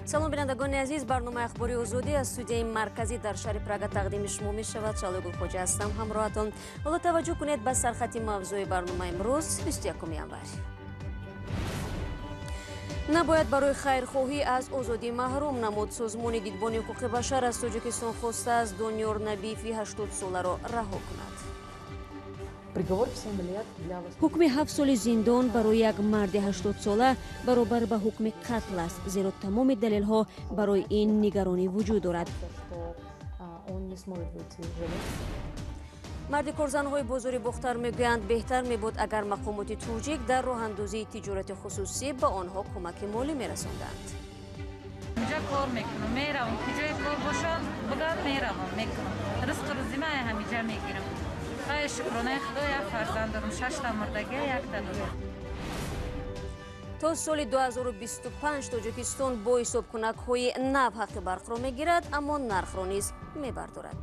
Салом, бинандагони азиз. Барномаи Ахбори Озодӣ аз студияи марказӣ дар шаҳри Прага тақдими шумо мешавад. Шалои Гулхоҷа ҳастам ҳамроҳатон. Ҳоло таваҷҷӯҳ кунед ба сархати мавзӯи барномаи имрӯз, 21 январ. Набояд барои хайрхоҳӣ аз озодӣ маҳрум намуд. Созмони Дидбони ҳуқуқи башар аз Тоҷикистон хостааст Дониёр Набиеви 80-соларо раҳо кунад. Ҳукми 7 соли зиндон барои як марди 80-сола баробар ба ҳукми қатл аст, зеро тамоми далелҳо барои ин нигаронӣ вуҷуд дорад. Марди корзанҳои бозори Бохтар мегӯянд, беҳтар мебуд, агар мақомоти тоҷик дар роҳандозии тиҷорати хусусӣ ба онҳо кӯмаки молӣ мерасонданд. Инҷа кор мекунам, меравам, ки ҷои кор бошад, бугам, меравам, мекунам. Ризқу рӯзима ҳамиҷа мегирам. Ай, шукронаи Худо, як фарзанд дорам, шашта мурдагия, якта дорам. То соли 2025 Тоҷикистон бо ҳисобкунакҳои нав ҳаққи барқро мегирад, аммо нархро низ мебардорад.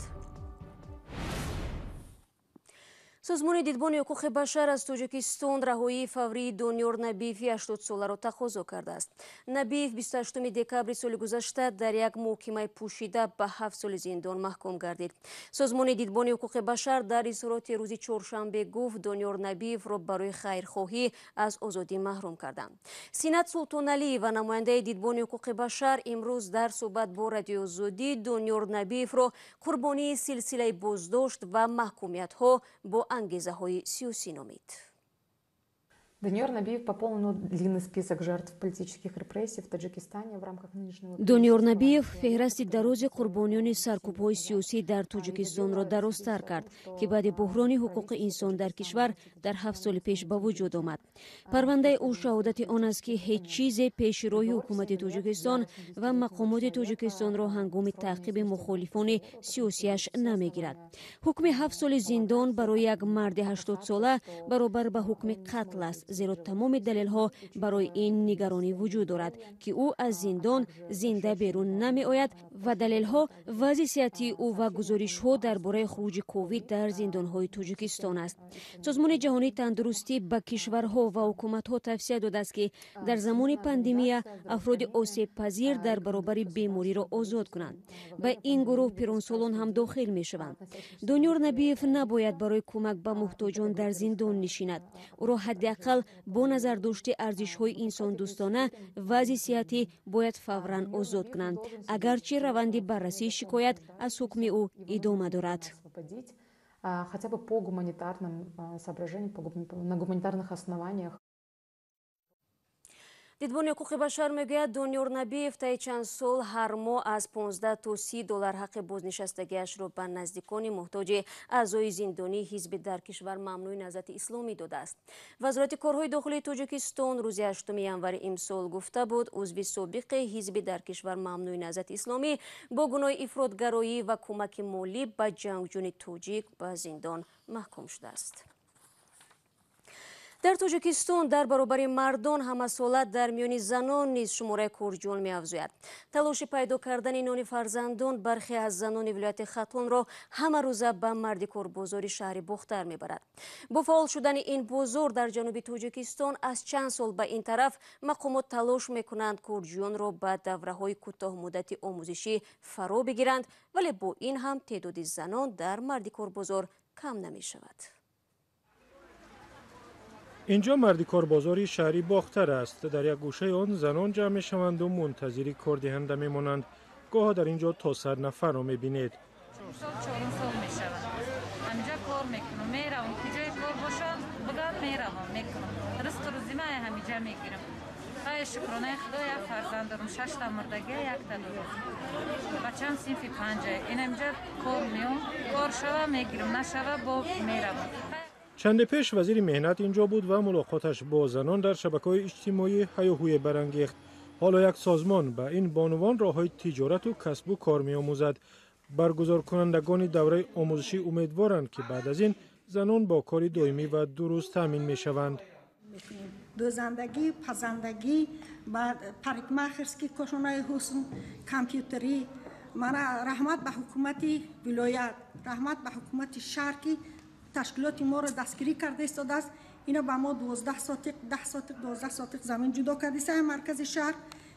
Созмони Дидбони ҳуқуқи башар аз Тоҷикистон раҳоии фаврии Дониёр Набиеви 80-соларо тақозо кардааст. Набиев 28 декабри соли гузашта дар як муҳокимаи пӯшида ба 7 соли зиндон маҳкум гардид. Созмони Дидбони ҳуқуқи башар дар изҳороти рӯзи чоршанбе гуфт, Дониёр Набиевро барои хайрхоҳӣ аз озодӣ маҳрум карданд. Синат Султоналиева, намояндаи Дидбони ҳуқуқи башар, имрӯз дар суҳбат бо Радиои Озодӣ Дониёр Набиевро қурбонии силсилаи боздошт ва маҳкумиятҳо бо ангезаҳои сиёсӣ номид. Даниёр Набиев пополнил длинный список жертв политических репрессий в Таджикистане в рамках нынешнего. Дониёр Набиев феҳрасти дарози қурбониёни саркӯбҳои сиёсӣ дар Тоҷикистонро дарозтар кард, ки баъди буҳрони ҳуқуқи инсон дар кишвар дар 7 соли пеш ба вуҷуд омад. Парвандаи ӯ шаҳодати он аст, ки ҳеҷ чизе пеши роҳи ҳукумати Тоҷикистон ва мақомоти тоҷикистонро ҳангоми таъқиби мухолифони сиёсиаш намегирад. Ҳукми 7 соли зиндон барои як марди 80-сола баробар ба ҳукми қатл аст, зеро тамоми далелҳо барои ин нигаронӣ вуҷуд дорад, ки ӯ аз зиндон зинда берун намеояд, ва далелҳо вазъи сиҳатии ӯ ва гузоришҳо дар бораи хуруҷи ковид дар зиндонҳои Тоҷикистон аст. Созмони Ҷаҳонии Тандурустӣ ба кишварҳо ва ҳукуматҳо тавсия додааст, ки дар замони пандемия афроди осебпазир дар баробари бемориро озод кунанд. Ба ин гурӯҳ пиронсолон ҳам дохил мешаванд. Дониёр Набиев набояд барои кӯмак ба муҳтоҷон дар зиндон нишинад. Ӯро ҳадди ақал бо назардошти арзишҳои инсондӯстона, вазъи сиҳатӣ бояд фавран озод кунанд, агарчи раванди баррасии шикоят аз ҳукми ӯ идома дорад. Хотя бы по гуманитарным соображениям, на гуманитарных основаниях. Дидбони ҳуқуқи башар мегӯяд, Дониёр Набиев таи чанд сол ҳар моҳ аз 15 то 30 доллар ҳаққи бознишастагиашро ба наздикони муҳтоҷи аъзои зиндонии ҳизби дар кишвар мамнӯи Наҳзати Исломӣ додааст. Вазорати корҳои дохилии Тоҷикистон рӯзи 8 январи имсол гуфта буд, узви собиқи ҳизби дар кишвар мамнӯи Наҳзати Исломӣ бо гуноҳи ифротгароӣ ва кӯмаки молӣ ба ҷангҷӯни тоҷик ба зиндон маҳкум шудааст. Дар Тоҷикистон дар баробари мардон ҳамасола дар миёни занон низ шумораи корҷӯён меафзояд. Талоши пайдо кардани нони фарзандон бархе аз занони вилояти Хатлонро ҳамарӯза ба мардикорбозори шаҳри Бохтар мебарад. Бо фаъол шудани ин бозор дар ҷануби Тоҷикистон аз чанд сол ба ин тараф мақомот талош мекунанд, корҷӯёнро ба давраҳои кӯтоҳмуддати омӯзишӣ фаро бигиранд, вале бо ин ҳам теъдоди занон дар мардикорбозор кам намешавад. Инҷо мардикорбозори шаҳри Бохтар аст. Дар як гӯшаи он занон ҷамъ мешаванду мунтазири кордиҳанда мемонанд. Гоҳо дар ин ҷо то 100 нафарро мебинед. Сол чорум сол мешавад, ҳамиҷа кор мекунам, меравам, ки ҷои кор бошад, бугам, меравам, мекунам. Ризқу рӯзима ҳамиҷа мегирам. Ай, шукронаи Худо, як фарзанд дорам, шашта мурдагия, якта дорам. Бачам синфи панҷа. Ин ҳамиҷа кор меом, кор шава, мегирам, нашава, бо меравам. Чанде пеш вазири меҳнат инҷо буд ва мулоқоташ бо занон дар шабакаҳои иҷтимоӣ ҳаёҳӯе барангехт. Ҳоло як созмон ба ин бонувон роҳҳои тиҷорату касбу кор меомӯзад. Баргузоркунандагони давраи омӯзишӣ умедворанд, ки баъд аз ин занон бо кори доимӣ ва дуруст таъмин мешаванд. Дӯзандагӣ, пазандагӣ, парикмахерский, кошонаи ҳусн, компютерӣ. Мана, раҳмат ба ҳукумати вилоят, раҳмат ба ҳукумати шаҳр, ки ташкилоти моро дастгирӣ карда истодааст. Ино ба мо 12 сотиқ, 10 сотиқ, 12 сотиқ замин ҷудо кардиста, маркази шаҳр.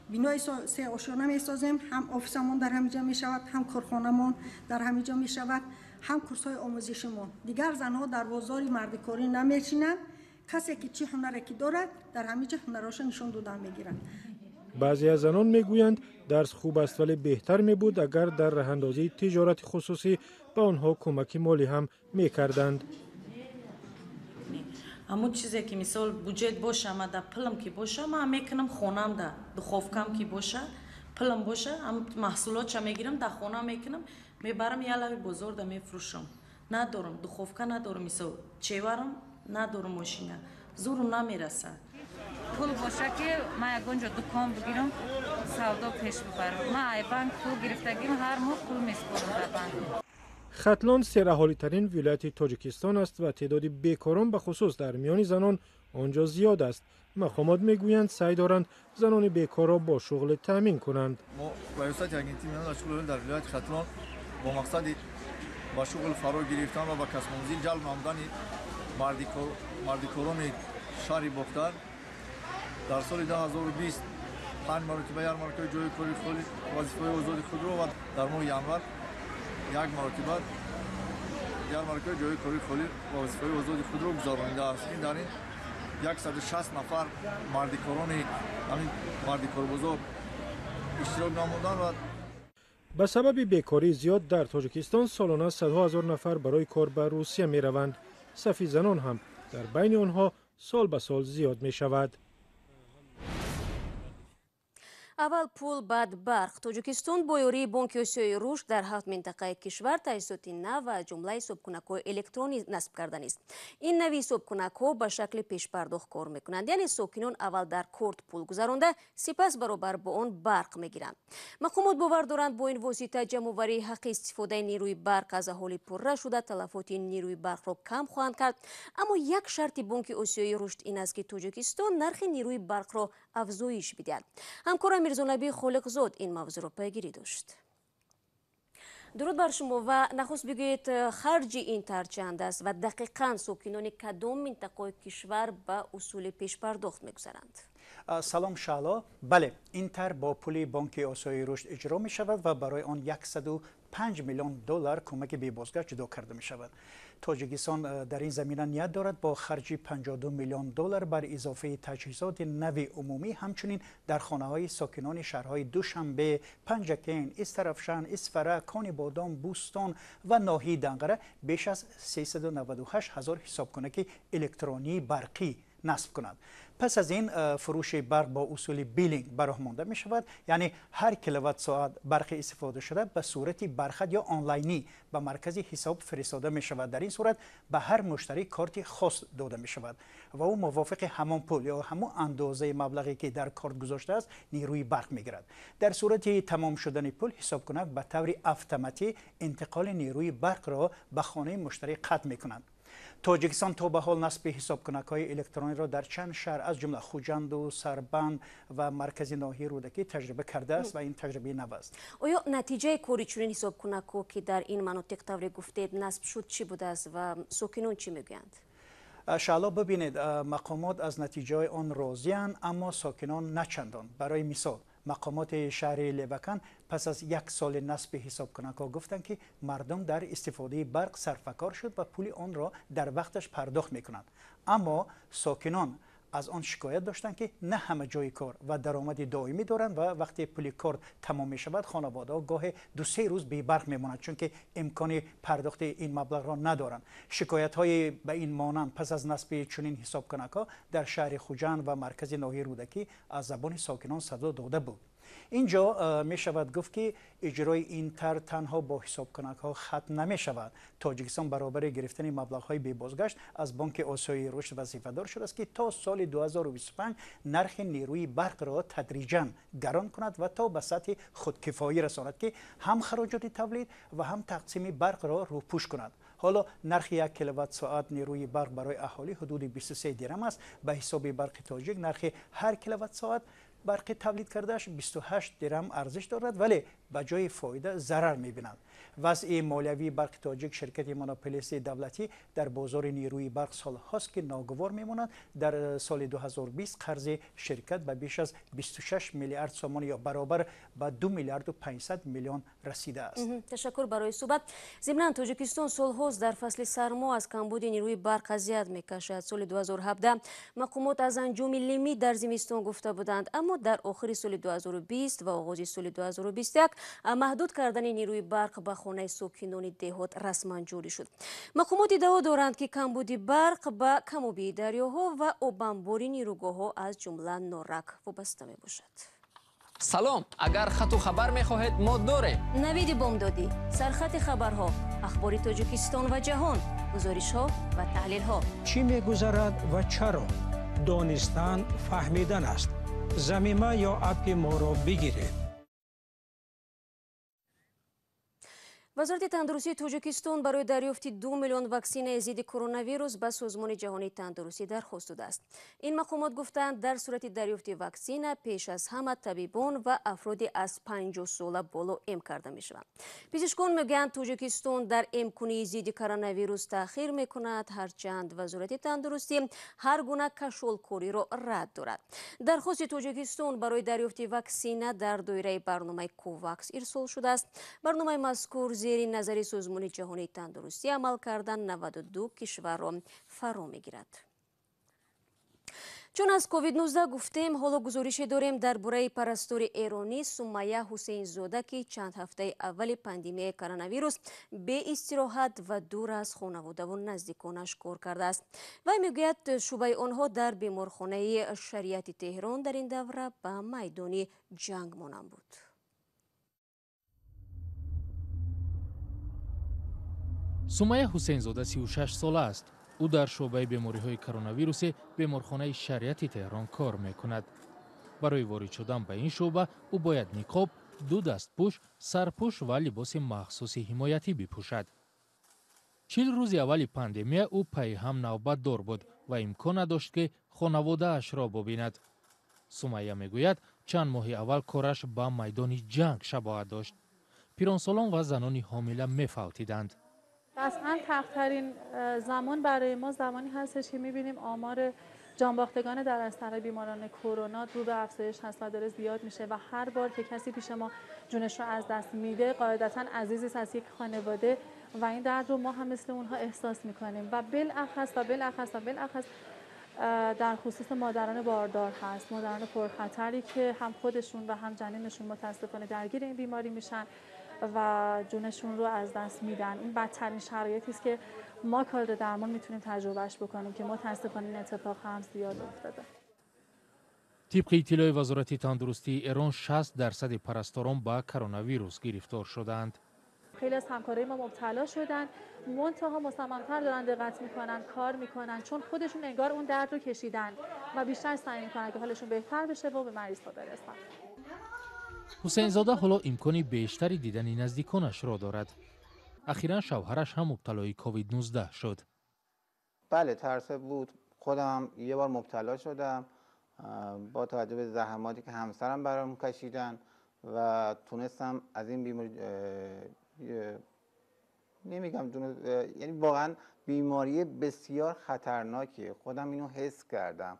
Бинои сеошёна месозем, ҳам офисамон дар ҳамин ҷо мешавад, ҳам корхонамон дар ҳамин ҷо мешавад, ҳам курсҳои омӯзишимон. Дигар занҳо дар бозори мардикорӣ намешинанд. Касе ки чӣ ҳунаре ки дорад, дар ҳамин ҷо ҳунарҳояшро нишон додан мегиранд. Баъзе аз занон мегӯянд, дарс хуб аст, вале беҳтар мебуд, агар дар раҳандозии тиҷорати хусусӣ ба онҳо кӯмаки молӣ ҳам мекарданд. Ҳамун чизе ки мисол буҷет боша, ма да пулм ки боша, ма мекунам хонам да духовкам ки боша, пулм боша, ҳам маҳсулотша мегирам, да хона мекунам, мебарам ялави бозор да мефурӯшам. Надорам, духовка надорам, мисол чеварам надорам, мошина зурум намераса. Пул боша ки ман ягон ҷо дукон бигирам, савдо пеш бибарам. Ман ай банк пул гирифтагим, ҳар моҳ пул меспорам дар банк. Хатлон сераҳолитарин вилояти Тоҷикистон аст ва теъдоди бекорон ба хусус дар миёни занон он ҷо зиёд аст. Мақомот мегӯянд, саъй доранд занони бекорро бо шуғл таъмин кунанд. Мо раёсати агентии меҳнат ва шуғли дар вилояти Хатлон бо мақсади ба шуғл фаро гирифтан ва ба касбомӯзӣ ҷалб намудани мардикорони шаҳри Бохтар дар соли 2020 5 маротиба ярмаркаи ҷойи кори холи вазифаҳои озоди худро ва дар моҳи январ 1 маротиба ярмаркаи ҷойи кори холи ва вазифаҳои озоди худро гузаронидааст. Ин дар ин 160 нафар мардикорони ҳамин мардикорбозор иштирок намуданд ва ба сабаби бекории зиёд дар Тоҷикистон солона садҳо ҳазор нафар барои кор ба Русия мераванд. Сафи занон ҳам дар байни онҳо сол ба сол зиёд мешавад. Аввал пул, баъд барқ. Тоҷикистон бо ёрии Бонки Осиёи Рушд дар 7 минтақаи кишвар таҷҳизоти нав ва аз ҷумла ҳисобкунакҳои электронӣ насб карданист. Ин нави ҳисобкунакҳо ба шакли пешпардохт кор мекунанд, яъне сокинон аввал дар корт пул гузаронда, сипас баробар бо он барқ мегиранд. Мақомот бовар доранд, бо ин восита ҷамъоварии ҳаққи истифодаи нерӯи барқ аз аҳолӣ пурра шуда, талафоти нерӯи барқро кам хоҳанд кард. Аммо як шарти Бонки Осиёи Рушд ин аст, ки Тоҷикистон нархи нерӯи барқро афзоиш бидиҳад. Ҳамкора Мирзонаби Холиқзод ин мавзӯъро пайгирӣ дошт. Дуруд бар шумо ва нахуст бигӯед, харҷи ин тарҳ чанд аст ва дақиқан сокинони кадом минтақаи кишвар ба усули пешпардохт мегузаранд? Салом Шаҳло. Бале, ин тарҳ бо пули Бонки Осиёи Рушд иҷро мешавад ва барои он 105 миллион доллар кӯмаки бебозгашт ҷудо карда мешавад. Тоҷикистон дар ин замина ният дорад бо харҷи 52 миллион доллар бар изофаи таҷҳизоти нави умумӣ ҳамчунин дар хонаҳои сокинони шаҳрҳои Душанбе, Панҷакент, Истарафшан, Исфара, Конибодом, Бӯстон ва ноҳияи Данғара беш аз 398 ҳазор ҳисобкунаки электронии барқӣ насб кунад. Пас аз ин фурӯши барқ бо усули биллинг ба роҳ монда мешавад, яъне ҳар киловатт соат барқи истифодашуда ба сурати бархат ё онлайнӣ ба маркази ҳисоб фиристода мешавад. Дар ин сурат ба ҳар муштарӣ корти хос дода мешавад ва ӯ мувофиқи ҳамон пул ё ҳамон андозаи маблағе ки дар корт гузоштааст нерӯи барқ мегирад. Дар сурати тамом шудани пул ҳисобкунак ба таври автоматӣ интиқоли нерӯи барқро ба хонаи муштарӣ қатъ мекунад. Тоҷикистон то ба ҳол насби ҳисобкунакҳои электрониро дар чанд шаҳр аз ҷумла Хуҷанду, Сарбанд ва маркази ноҳияи Рӯдакӣ таҷриба кардааст ва ин таҷрибаи нав аст. Оё натиҷаи кори чунин ҳисобкунакҳо, ки дар ин манотиқ тавре гуфтед насб шуд, чӣ будааст ва сокинон чӣ мегӯянд? Шаҳло, бибинед, мақомот аз натиҷаҳои он розианд, аммо сокинон начандон. Барои мисол, мақомоти шаҳри Левакан пас аз як соли насби ҳисобкунакҳо гуфтанд, ки мардум дар истифодаи барқ сарфакор шуд ва пули онро дар вақташ пардохт мекунанд. Аммо сокинон аз он шикоят доштанд, ки на ҳама ҷои кор ва даромади доимӣ доранд ва вақте пули кор тамом мешавад, хонаводаҳо гоҳе 2-3 рӯз бебарқ мемонанд, чунки имкони пардохти ин маблағро надоранд. Шикоятҳои ба ин монанд пас аз насби чунин ҳисобкунакҳо дар шаҳри Хуҷанд ва маркази ноҳияи Рӯдакӣ аз забони сокинон садо дода буд. Инҷо мешавад гуфт, ки иҷрои ин тарҳ танҳо бо ҳисобкунакҳо хатм намешавад. Тоҷикистон баробари гирифтани маблағҳои бебозгашт аз Бонки Осиёи Рушд вазифадор шудааст, ки то соли 2025 нархи нерӯи барқро тадриҷан гарон кунад ва то ба сатҳи худкифоӣ расонад, ки ҳам хароҷоти тавлид ва ҳам тақсими барқро рӯпӯш кунад. Ҳоло нархи 1 киловатт соат нерӯи барқ барои аҳолӣ ҳудуди 23 дирам аст. Ба ҳисоби барқи тоҷик нархи ҳар киловатт соат барқи тавлид кардааш 28 дирам арзиш дорад, вале ба ҷои фоида зарар мебинад. Вазъи молиявии Барқи Тоҷик, ширкати монополистии давлатӣ дар бозори нерӯи барқ, солҳост ки ногувор мемонад. Дар соли 2020 қарзи ширкат ба беш аз 26 миллиард сомонӣ ё баробар ба 2 миллиарду 500 миллион расидааст. Ташаккур барои суҳбат. Зимнан, Тоҷикистон солҳост дар фасли сармо аз камбуди нерӯи барқ азият мекашад. Соли 2017 мақомот аз анҷоми лимит дар зимистон гуфта буданд, аммо дар охири соли 2020 ва оғози соли 2021 маҳдуд кардани нерӯи барқ ба хонаи сокинони деҳот расман ҷорӣ шуд. Мақомот иддао доранд, ки камбуди барқ ба камобии дарёҳо ва обанбори нерӯгоҳҳо, аз ҷумла Норак, вобаста мебошад. Салом, агар хату хабар мехоҳед, мо дорем. Навиди бомдодӣ, сархати хабарҳо, ахбори Тоҷикистон ва ҷаҳон, гузоришҳо ва таҳлилҳо. Чӣ мегузарад ва чаро? Донистан фаҳмидан аст. Замима ё аппи моро бигиред. Вазорати тандурустии Тоҷикистон барои дарёфти 2 миллион ваксинаи зидди коронавирус ба Созмони ҷаҳонии тандурустӣ дархост додааст. Ин мақомот гуфтанд, дар сурати дарёфти ваксина пеш аз ҳама табибон ва афроди аз 50 сола боло эм карда мешаванд. Пизишкон мегӯянд, Тоҷикистон дар эмкунии зидди коронавирус таъхир мекунад, ҳарчанд Вазорати тандурустӣ ҳар гуна кашолкориро рад дорад. Дархости Тоҷикистон барои дарёфти ваксина дар доираи барномаи Ковакс ирсол шудааст. Барномаи мазкур зери назари Созмони ҷаҳонии тандурустӣ амал кардан 92 кишварро фаро мегирад. Чун аз COVID-19 гуфтем, ҳоло гузорише дорем дар бораи парастори эронӣ Сумайя Ҳусейнзода, ки чанд ҳафтаи аввали пандемияи коронавирус беистироҳат ва дур аз хонаводаву наздиконаш кор кардааст. Вай мегӯяд, шӯъбаи онҳо дар беморхонаи Шариати Теҳрон дар ин давра ба майдони ҷанг монанд буд. Сумайя Ҳусейнзода 36 сола аст. Ӯ дар шӯъбаи бемориҳои коронавируси беморхонаи Шариати Теҳрон кор мекунад. Барои ворид шудан ба ин шӯъба ӯ бояд ниқоб, ду дастпӯш, сарпӯш ва либоси махсуси ҳимоятӣ бипӯшад. 40 рӯзи аввали пандемия ӯ пайҳам навбатдор буд ва имкон надошт, ки хонаводаашро бубинад. Сумайя мегӯяд, чанд моҳи аввал кораш ба майдони ҷанг шабоҳат дошт. Пиронсолон ва занони ҳомила мефавтиданд. قطعا تخترین زمان برای ما زمانی هستش که می‌بینیم آمار جانباختگان در اثر بیماران کرونا رو به افزایش هست و داره زیاد میشه و هر بار که کسی پیش ما جونش رو از دست میده، قاعدتا عزیزی از یک خانواده و این درد رو ما هم مثل اونها احساس میکنیم و بالاخص و بالاخص و بالاخص در خصوص مادران باردار هست، مادران پرخطری که هم خودشون و هم جنینشون متاسفانه درگیر این بیماری میشن و جونشون رو از دست میدن. این بدترین شرایطی است که ما کادر درمان میتونیم تجربهش بکنیم که متاسفانه این اتفاق هم زیاد افتاده. Тибқи иттилои Вазорати тандурустии Эрон, 60% парасторон ба коронавирус гирифтор шудаанд. خیلی از همکارای ما مبتلا شدن، منتها مصممتر دارن دقت میکنن، کار میکنن، چون خودشون انگار اون درد رو کشیدن و بیشتر سعی میکنن که حالشون بهتر بشه و به مریض ها برسن. Ҳусейнзода ҳоло имкони бештари дидани наздиконашро дорад. Ахиран шавҳараш ҳам мубталои COVID-19 шуд. بله، ترس بود. خودم یه بار مبتلا شدم، با توجه به زحماتی که همسرم برام کشیدن و تونستم از این بیماری، نمیگم یعنی واقعا بیماری بسیار خطرناکیه، خودم اینو حس کردم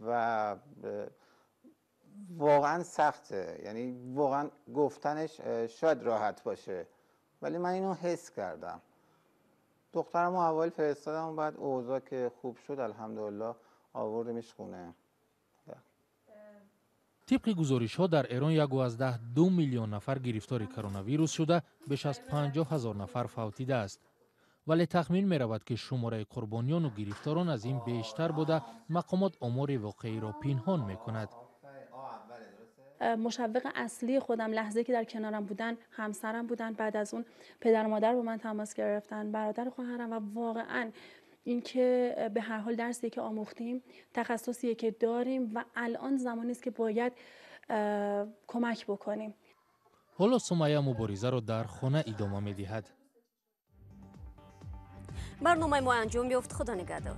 و واقعا سخته، یعنی واقعا گفتنش شاید راحت باشه ولی من اینو حس کردم. دخترم رو اول فرستادم، بعد اوضاع که خوب شد الحمدلله آوردمش خونه. Тибқи гузоришҳо, дар Эрон 1,2 миллион нафар гирифтори коронавирус шуда, беш аз 50 ҳазор нафар фавтидааст. Вале тахмин меравад, ки шумораи қурбониёну гирифторон аз ин бештар буда, мақомот омори воқеиро пинҳон мекунад. مشوق اصلی خودم لحظه که در کنارم بودن همسرم بودن، بعد از اون پدر و مادر با من تماس گرفتن، برادر و خواهرم و واقعا اینکه به هر حال درسی که آموختیم، تخصصی که داریم و الان زمانی است که باید کمک بکنیم. ҳоло Сумайя муборизаро дар хона идома медиҳад. Барномаи мо анҷом ёфт. Худо нигаҳдор.